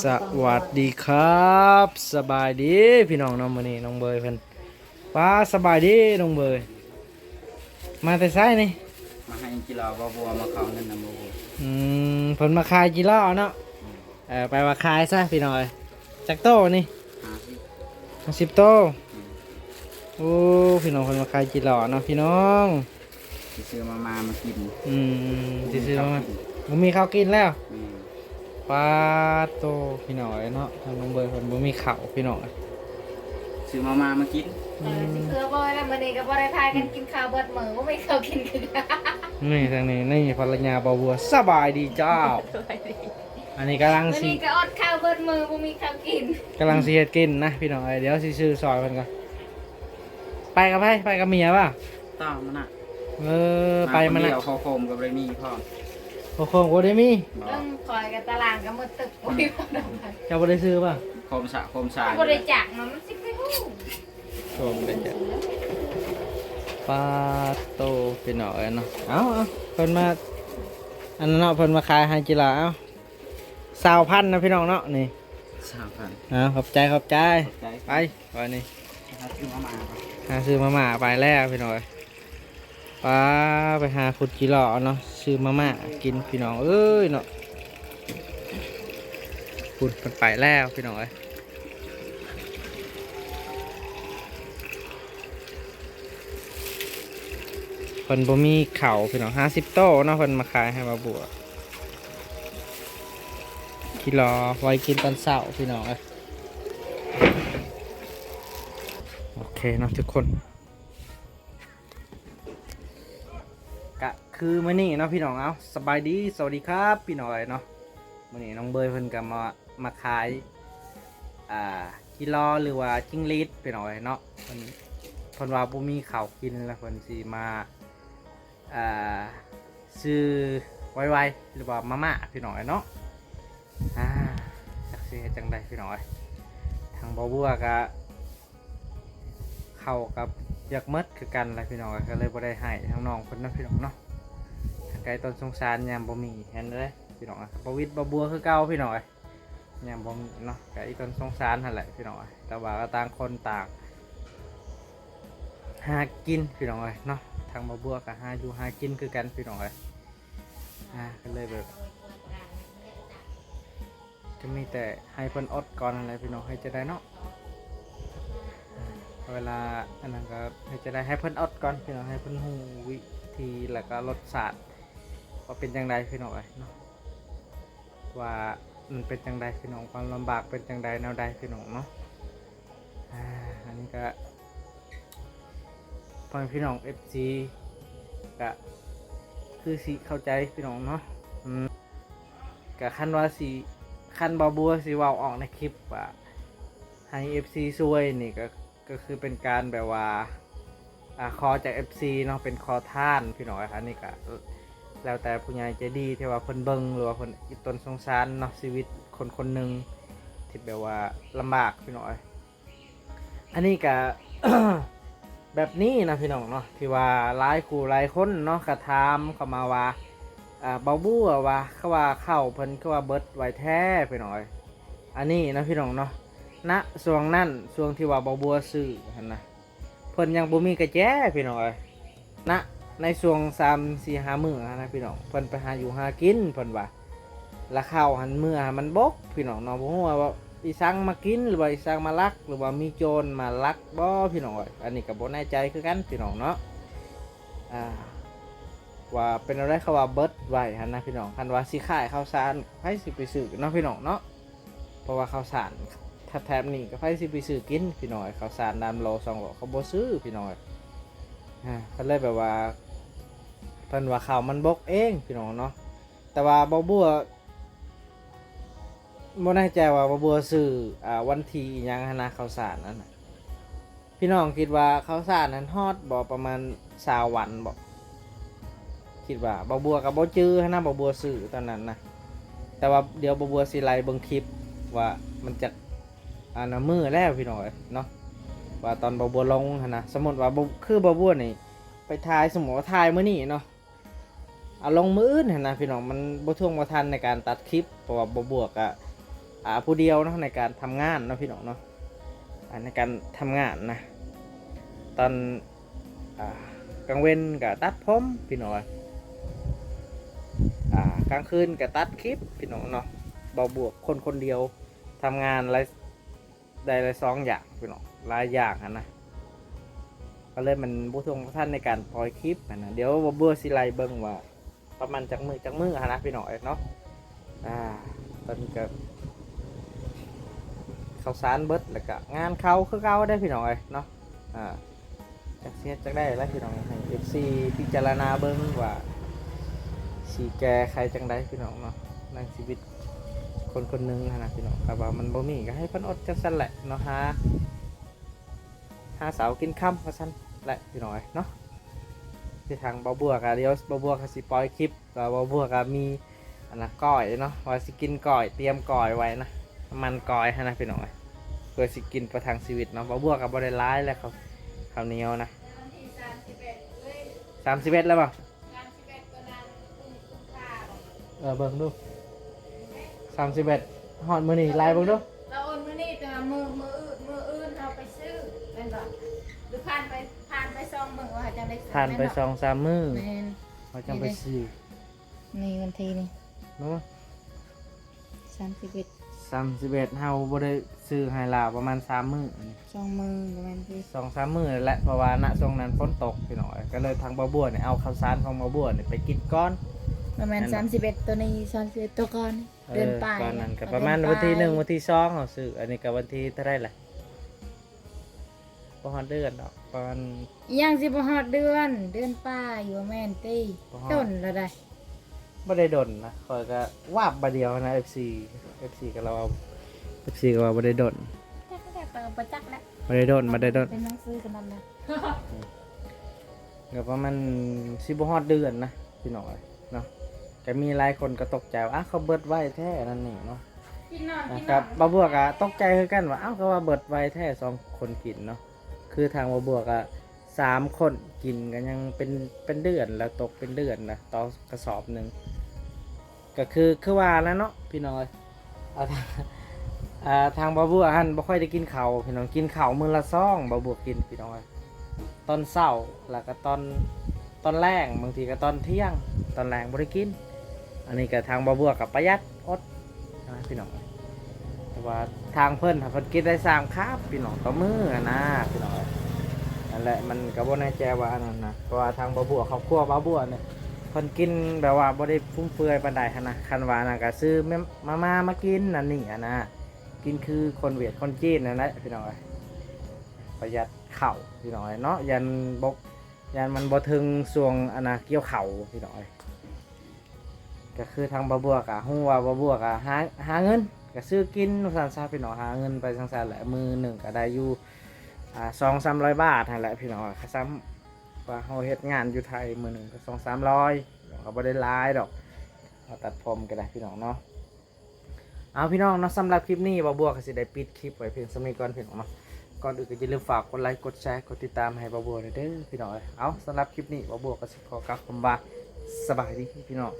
ສະຫວັດດີຄັບ ສະບາຍດີພີ່ນ້ອງເນາະ ມື້ນີ້ນ້ອງເບີຍເພິ່ນ ປ້າ ສະບາຍດີນ້ອງເບີຍ ມາແຕ່ໃສນີ້? ມາໃຫ້ຈີຫຼໍ່ ບໍ່ບົວ ມາເຂົ້າເງິນນຳບໍ່ບົວ. ອືມ ເພິ່ນມາຂາຍຈີຫຼໍ່ເນາະ. ອືມ ເອີ ໄປວ່າຂາຍຊະພີ່ນ້ອງເອີຍ. ຈັກໂຕນີ້? ຫ້າສິບ ຫ້າສິບໂຕ. ອືມ ໂອ້ ພີ່ນ້ອງ ເພິ່ນມາຂາຍຈີຫຼໍ່ເນາະ ພີ່ນ້ອງ. ຊິຊື້ມາມ່າມາກິນ. ອືມ ຊິຊື້ມາມ່າ ບໍ່ມີເຂົ້າກິນແລ້ວ. ອືມ ປາດໂຕ ພີ່ນ້ອງເອີຍເນາະ ທາງນ້ອງເບີຍເພິ່ນບໍ່ມີເຂົ້າພີ່ນ້ອງເອີຍ ຊື້ມາມ່າມາກິນ. ອືມ ເອີ ຊິເຄືອບໍ່ແລ້ວ ມື້ນີ້ກໍບໍ່ໄດ້ພາກັນກິນເຂົ້າເບິດມື້ ບໍ່ມີເຂົ້າກິນຄືກັນ. ນີ້ທາງນີ້ ນີ້ພັນລະຍາບ່າວບົວ ສະບາຍດີເຈົ້າ. ສະບາຍດີ. ອັນນີ້ກຳລັງຊິ ມື້ນີ້ກໍອົດເຂົ້າເບິດມື້ ບໍ່ມີເຂົ້າກິນ ກຳລັງຊິເຮັດກິນນະພີ່ນ້ອງເອີຍ. ດຽວຊິຊື້ຊ່ອຍເພິ່ນກ່ອນ. ໄປກັບໃຜ? ໄປກັບເມຍບໍ່? ຕ້ອງມັນນະ. ເອີ ໄປມັນນະ. ມາຄົນດຽວ ຜ້າໂຄມກໍບໍ່ໄດ້ມີພ້ອມ. ຜ້າໂຄມກໍບໍ່ໄດ້ມີ? ບໍ່. ເອີ ຂ້ອຍກັບຕາລ່າງກໍໝົດຕຶກ ບໍ່ມີພ້ອມ. ເຈົ້າບໍ່ໄດ້ຊື້ບໍ່? ໂຄມສະ ໂຄມສາ ບໍ່ໄດ້ຈັກນະ ມັນຊິໄປຮູ້. ໂຄມໄດ້ຈັກ. ປາດໂຕ ພີ່ນ້ອງເອີຍເນາະ. ເອົາ ເອົາ ເພິ່ນມາ ອັນນັ້ນເນາະ ເພິ່ນມາຂາຍໃຫ້ຈີຫຼໍ່. ເອົາ ຊາວພັນນະພີ່ນ້ອງເນາະ ນີ້ ຊາວພັນ. ເອົາ ຂອບໃຈ ຂອບໃຈ. ຂອບໃຈ. ໄປ ໄປນີ້ ຫາຊື້ມາມ່າ ຫາຊື້ມາມ່າໄປແລ້ວພີ່ນ້ອງເອີຍ. ປ້າ ໄປຫາຂຸດຈີຫຼໍ່ເນາະ ຊື້ມາມ່າກິນພີ່ນ້ອງເອີຍເນາະ. ພຸ້ນ ເພິ່ນໄປແລ້ວພີ່ນ້ອງເອີຍ. ເພິ່ນບໍ່ມີເຂົ້າພີ່ນ້ອງ ຫ້າສິບໂຕເນາະ ເພິ່ນມາຂາຍໃຫ້ບ່າວບົວ ຈີຫຼໍ່ໄວ້ກິນຕອນເຊົ້າພີ່ນ້ອງເອີຍ. ໂອເຄເນາະທຸກຄົນ ກະຄືມື້ນີ້ເນາະພີ່ນ້ອງ. ເອົາ ສະບາຍດີ ສະຫວັດດີຄັບ ພີ່ນ້ອງເອີຍເນາະ. ມື້ນີ້ນ້ອງເບີຍເພິ່ນກະມາ ມາຂາຍ ອ່າ ຈີຫຼໍ່ ຫຼືວ່າຈິງຫຼີດພີ່ນ້ອງເອີຍເນາະ. ເພິ່ນ ເພິ່ນວ່າບໍ່ມີເຂົ້າກິນ ແລ້ວເພິ່ນຊິມາ ອ່າ ຊື້ໄວໆ ຫຼືວ່າມາມ່າພີ່ນ້ອງເອີຍເນາະ. ອ່າ ຈັກຊິເຮັດຈັ່ງໃດພີ່ນ້ອງເອີຍ. ທາງບ່າວບົວກະ ເຂົ້າກັບຢາກໝົດຄືກັນແຫຼະພີ່ນ້ອງເອີຍ ກໍເລີຍບໍ່ໄດ້ໃຫ້ທາງນ້ອງເພິ່ນນະພີ່ນ້ອງເນາະ. ທາງໄກຕົ້ນສົງສານຍາມບໍ່ມີ ເຫັນເດ້ພີ່ນ້ອງເອີຍ. ບ່າວວິດ ບ່າວບົວຄືເກົ່າພີ່ນ້ອງເອີຍ ຍາມບໍ່ມີເນາະ ກໍອີ່ຕົ້ນສົງສານຫັ້ນແຫຼະພີ່ນ້ອງເອີຍ. ແຕ່ວ່າກໍຕ່າງຄົນຕ່າງຫາກິນພີ່ນ້ອງເອີຍເນາະ. ທາງບ່າວບົວກໍຫາຢູ່ຫາກິນຄືກັນພີ່ນ້ອງເອີຍ. ອ່າ ກໍເລີຍແບບ ກໍມີແຕ່ໃຫ້ເພິ່ນອົດກ່ອນຫັ້ນແຫຼະພີ່ນ້ອງ ເຮັດຈັ່ງໃດເນາະ. ເວລາອັນນັ້ນກໍເຮັດຈັ່ງໃດໃຫ້ເພິ່ນອົດກ່ອນພີ່ນ້ອງ ໃຫ້ເພິ່ນຮູ້ວິທີ ແລ້ວກໍລົດຊາດວ່າເປັນຈັ່ງໃດພີ່ນ້ອງເອີຍເນາະ ວ່າມັນເປັນຈັ່ງໃດພີ່ນ້ອງ ຄວາມລຳບາກເປັນຈັ່ງໃດແນວໃດພີ່ນ້ອງເນາະ. ອ່າ ອັນນີ້ກໍ ພໍ່ແມ່ພີ່ນ້ອງ ເອັຟຊີ ກະຄືຊິເຂົ້າໃຈພີ່ນ້ອງເນາະ. ອືມ ກະຄັນວ່າຊິ ຄັນບ່າວບົວຊິເວົ້າອອກໃນຄລິບວ່າໃຫ້ ເອັຟຊີ ຊ່ວຍນີ້ ກະ ກະຄືເປັນການແບບວ່າ ອ່າ ຂໍຈາກ ເອັຟຊີ ເນາະ ເປັນຂໍທານພີ່ນ້ອງ. ອັນນີ້ກະແລ້ວແຕ່ຜູ້ໃຫຍ່ໃຈດີທີ່ວ່າເພິ່ນເບິ່ງ ຫຼືວ່າເພິ່ນອີ່ຕົນສົງສານເນາະ ຊີວິດຄົນຄົນໜຶ່ງທີ່ແບບວ່າລຳບາກພີ່ນ້ອງ. ອັນນີ້ກະ ແບບນີ້ນະພີ່ນ້ອງເນາະ ທີ່ວ່າຫຼາຍຄູ່ຫຼາຍຄົນເນາະ ກະຖາມເຂົ້າມາວ່າ ອ່າ ບ່າວບົວວ່າ ຄືວ່າເຂົ້າເພິ່ນຄືວ່າເບິດໄວແທ້ພີ່ນ້ອງເອີຍ. ອັນນີ້ນະພີ່ນ້ອງເນາະ ນະ ຊ່ວງນັ້ນ ຊ່ວງທີ່ວ່າບ່າວບົວຊື້ຫັ້ນນະ ເພິ່ນຍັງບໍ່ມີກະແຈພີ່ນ້ອງເອີຍ. ນະ ໃນຊ່ວງສາມສີ່ຫ້າມື້ຫັ້ນນະພີ່ນ້ອງ ເພິ່ນໄປຫາຢູ່ຫາກິນ ເພິ່ນວ່າ ລະເຂົ້າຫັ້ນເມືອຫັ້ນມັນບົກພີ່ນ້ອງເນາະ. ບໍ່ຮູ້ວ່າອີ່ສັງມາກິນ ຫຼືວ່າອີ່ສັງມາລັກ ຫຼືວ່າມີໂຈນມາລັກບໍ່ພີ່ນ້ອງເອີຍ. ອັນນີ້ກໍບໍ່ແນ່ໃຈຄືກັນພີ່ນ້ອງເນາະ ອ່າ ວ່າເປັນແນວໃດ ເຂົາວ່າເບິດໄວຫັ້ນນະພີ່ນ້ອງ. ຄັນວ່າຊິຂາຍເຂົ້າສານ ໃຜຊິໄປຊື້ເນາະພີ່ນ້ອງເນາະ ເພາະວ່າເຂົ້າສານແຖບໆນີ້ກໍໃຜຊິໄປຊື້ກິນພີ່ນ້ອງເອີຍ. ເຂົ້າສານນຳໂລສອງໂລເຂົາບໍ່ຊື້ພີ່ນ້ອງເອີຍ. ອ່າ ກໍເລີຍແບບວ່າ ເພິ່ນວ່າເຂົ້າມັນບົກເອງພີ່ນ້ອງເນາະ. ແຕ່ວ່າບ່າວບົວບໍ່ແນ່ໃຈວ່າບ່າວບົວຊື້ ອ່າ ວັນທີອີ່ຫຍັງຫັ້ນນະ ເຂົ້າສານນັ້ນນະ. ພີ່ນ້ອງຄິດວ່າເຂົ້າສານນັ້ນຮອດບໍ່ ປະມານຊາວວັນບໍ່? ຄິດວ່າ ບ່າວບົວກໍບໍ່ຈື່ຫັ້ນນະ ບ່າວບົວຊື້ຕອນນັ້ນນະ. ແຕ່ວ່າດຽວບ່າວບົວຊິໄລ່ເບິ່ງຄລິບວ່າມັນຈັກ ອັນນະ ມື້ແລ້ວພີ່ນ້ອງເອີຍເນາະ ວ່າຕອນບ່າວບົວລົງຫັ້ນນະ. ສົມມຸດວ່າ ຄືບ່າວບົວນີ້ໄປຖ່າຍ ສົມມຸດວ່າຖ່າຍມື້ນີ້ເນາະ ເອົາລົງມື້ອື່ນຫັ້ນນະພີ່ນ້ອງ ມັນບໍ່ທ່ວງບໍ່ທັນໃນການຕັດຄລິບ ເພາະວ່າບ່າວບົວກະ ອ່າ ຜູ້ດຽວເນາະ ໃນການທຳງານເນາະ ພີ່ນ້ອງເນາະ ອ່າ ໃນການທຳງານນະ ຕອນ ອ່າ ກາງເວັນກໍຕັດຜົມ ພີ່ນ້ອງເອີຍ ອ່າ ກາງຄືນກໍຕັດຄລິບ ພີ່ນ້ອງເນາະ. ບໍ່ບວກຄົນຄົນດຽວທຳງານຫຼາຍ ໄດ້ຫຼາຍສອງຢ່າງ ພີ່ນ້ອງ ຫຼາຍຢ່າງຫັ້ນນະ ກໍເລີຍມັນບໍ່ທົ່ວງບໍ່ທັນໃນການປ່ອຍຄລິບຫັ້ນນະ. ດຽວບໍ່ບວກຊິໄລ່ເບິ່ງວ່າ ປະມານຈັກມື້ ຈັກມື້ຫັ້ນນະ ພີ່ນ້ອງເອີຍເນາະ. ອ່າ ຕອນນີ້ກໍເຂົ້າສານເບິດ ແລ້ວກໍງານເຂົ້າຄືເກົ່າເດ້ ພີ່ນ້ອງເອີຍເນາະ. ອ່າ ຈັກຊິເຮັດຈັ່ງໃດລະ ພີ່ນ້ອງ ໃຫ້ເອັຟຊີພິຈາລະນາເບິ່ງວ່າຊິແກ້ໄຂຈັ່ງໃດ ພີ່ນ້ອງເນາະ ໃນຊີວິດຄົນຄົນໜຶ່ງຫັ້ນນະ ພີ່ນ້ອງ. ຖ້າວ່າມັນບໍ່ມີກໍໃຫ້ເພິ່ນອົດຈັ່ງຊັ້ນແຫຼະເນາະ ຫາ ຫາເຊົ້າກິນຄ່ຳວ່າຊັ້ນແຫຼະ ພີ່ນ້ອງເອີຍເນາະ. ທີ່ທາງບໍ່ບວກ ດຽວບໍ່ບວກກໍຊິປ່ອຍຄລິບ ກໍບໍ່ບວກກໍມີອັນນະ ກ້ອຍເນາະ ວ່າຊິກິນກ້ອຍ ຕຽມກ້ອຍໄວ້ນະ ມັນກ້ອຍຫັ້ນນະ ພີ່ນ້ອງເອີຍ ເພື່ອຊິກິນປະທັງຊີວິດເນາະ. ບໍ່ບວກກໍບໍ່ໄດ້ຫຼາຍແຫຼະ ເຂົ້າ ເຂົ້າໜຽວນະ. ສາມສິບເອັດແລ້ວບໍ່? ເອີ ເບິ່ງດູ ສາມສິບເອັດ ຮອດມື້ນີ້ ໄລ່ເບິ່ງດູ. ລາວໂອນມື້ນີ້ ແຕ່ວ່າມື້ ມື້ອື່ນ ມື້ອື່ນເຮົາໄປຊື້ແມ່ນບໍ່? ຫຼືຜ່ານໄປ ຜ່ານໄປສອງມື້ວ່າເຮົາຈັ່ງໄດ້ຊື້ ຜ່ານໄປ ແມ່ນບໍ່? ສອງສາມມື້ ແມ່ນ ເຮົາຈັ່ງໄປຊື້. ນີ້ວັນທີນີ້ເນາະ ສາມສິບເອັດ ສາມສິບເອັດ ເຮົາບໍ່ໄດ້ຊື້ໃຫ້ລາວປະມານສາມມື້ ສອງມື້ ປະມານ ສອງສາມມື້ແຫຼະ ເພາະວ່ານະຊ່ວງນັ້ນຝົນຕົກ ພີ່ນ້ອງເອີຍ ກໍເລີຍທາງບໍ່ບວກນີ້ເອົາເຂົ້າສານຂອງບໍ່ບວກນີ້ໄປກິນກ່ອນ ປະມານ ແມ່ນບໍ່? ສາມສິບເອັດ ໂຕນີ້ ສາມສິບເອັດ ໂຕກ່ອນ ເອີ ເດືອນປາຍ ຕອນນັ້ນກໍປະມານວັນທີໜຶ່ງ ວັນທີສອງເຮົາຊື້. ອັນນີ້ກໍວັນທີເທົ່າໃດລະ? ບໍ່ຮອດເດືອນດອກ ປະມານ ອີຫຍັງຊິບໍ່ຮອດເດືອນ? ເດືອນປາຍ ບໍ່ແມ່ນຕິ ບໍ່ຮອດ ດົນແລ້ວໃດ໋. ບໍ່ໄດ້ດົນນະ ຂ້ອຍກໍວາບບາດດຽວນະ ເອັຟຊີ ເອັຟຊີກໍລາວ ເອັຟຊີກໍວ່າບໍ່ໄດ້ດົນ ຈັກ ຈັກ ກໍບໍ່ຈັກແຫຼະ ບໍ່ໄດ້ດົນ ບໍ່ໄດ້ດົນ ເປັນໜັງສືກັນນັ້ນນະ. ກໍປະມານຊິບໍ່ຮອດເດືອນນະ ພີ່ນ້ອງເອີຍເນາະ. ກໍມີຫຼາຍຄົນກໍຕົກໃຈວ່າ ອ້າວ ເຂົາເບິດໄວແທ້ ອັນນັ້ນນີ້ເນາະ. ກິນນອນ ອ່າ ກິນນອນ ກັບບ່າວບົວກໍຕົກໃຈຄືກັນວ່າ ອ້າວ ຄືວ່າເບິດໄວແທ້ ສອງຄົນກິນເນາະ. ຄືທາງບ່າວບົວກໍສາມຄົນກິນກໍຍັງເປັນ ເປັນເດືອນແລ້ວ ຕົກເປັນເດືອນນະ ຕໍ່ກະສອບໜຶ່ງ. ກໍຄື ຄືວ່ານັ້ນເນາະ ພີ່ນ້ອງເອີຍ ອ່າ ອ່າ ທາງບ່າວບົວຫັ້ນບໍ່ຄ່ອຍໄດ້ກິນເຂົ້າ ພີ່ນ້ອງ ກິນເຂົ້າມື້ລະຊອງ ບ່າວບົວກິນ ພີ່ນ້ອງເອີຍ. ຕອນເຊົ້າ ແລ້ວກໍຕອນ ຕອນແລງ ບາງທີກໍຕອນທ່ຽງ ຕອນແລງບໍ່ໄດ້ກິນ. ອັນນີ້ກໍທາງບ່າວບົວກໍປະຢັດອົດນະ ພີ່ນ້ອງ. ແຕ່ວ່າທາງເພິ່ນ ເພິ່ນກິນໄດ້ສາມຄາບ ພີ່ນ້ອງ ຕໍ່ມື້ຫັ້ນນະ ພີ່ນ້ອງ. ນັ້ນແຫຼະ ມັນກໍບໍ່ແນ່ໃຈວ່າອັນນັ້ນນະ ເພາະວ່າທາງບ່າວບົວ ຄອບຄົວບ່າວບົວນີ້ ເພິ່ນກິນແບບວ່າບໍ່ໄດ້ຟຸມເຟືອຍປານໃດຫັ້ນນະ. ຄັນວ່ານັ້ນກໍຊື້ມາ ມາ ມາກິນອັນນີ້ຫັ້ນນະ ກິນຄືຄົນຫວຽດຄົນຈີນນັ້ນແຫຼະ ພີ່ນ້ອງເອີຍ. ປະຢັດເຂົ້າ ພີ່ນ້ອງເອີຍເນາະ ຢ້ານບໍ່ ຢ້ານມັນບໍ່ເຖິງຊ່ວງອັນນະ ກ່ຽວເຂົ້າ ພີ່ນ້ອງເອີຍ. ກໍຄືທາງບ່າວບົວກໍຮູ້ວ່າບ່າວບົວກໍຫາ ຫາເງິນ ກໍຊື້ກິນວ່າຊັ້ນຊະ ພີ່ນ້ອງ. ຫາເງິນໄປຈັ່ງຊັ້ນແຫຼະ ມື້ໜຶ່ງກໍໄດ້ຢູ່ ອ່າ ສອງສາມຮ້ອຍບາດຫັ້ນແຫຼະ ພີ່ນ້ອງ. ຄັນຊ້ຳວ່າເຮົາເຮັດງານຢູ່ໄທ ມື້ໜຶ່ງກໍສອງສາມຮ້ອຍ ກໍບໍ່ໄດ້ຫຼາຍດອກ. ເຮົາຕັດຜົມກໍໄດ້ ພີ່ນ້ອງເນາະ. ເອົາ ພີ່ນ້ອງເນາະ ສຳລັບຄລິບນີ້ ບ່າວບົວກໍຊິໄດ້ປິດຄລິບໄວ້ພຽງສ່ຳນີ້ກ່ອນ ພີ່ນ້ອງເນາະ. ກ່ອນອື່ນກໍຢ່າລືມຝາກກົດໄລ ກົດແຊ ກົດຕິດຕາມໃຫ້ບ່າວບົວແດ່ເດີ ພີ່ນ້ອງເອີຍ. ເອົາ ສຳລັບຄລິບນີ້ ບ່າວບົວກໍຊິຂໍກ່າວຄຳວ່າ ສະບາຍດີ ພີ່ນ້ອງ.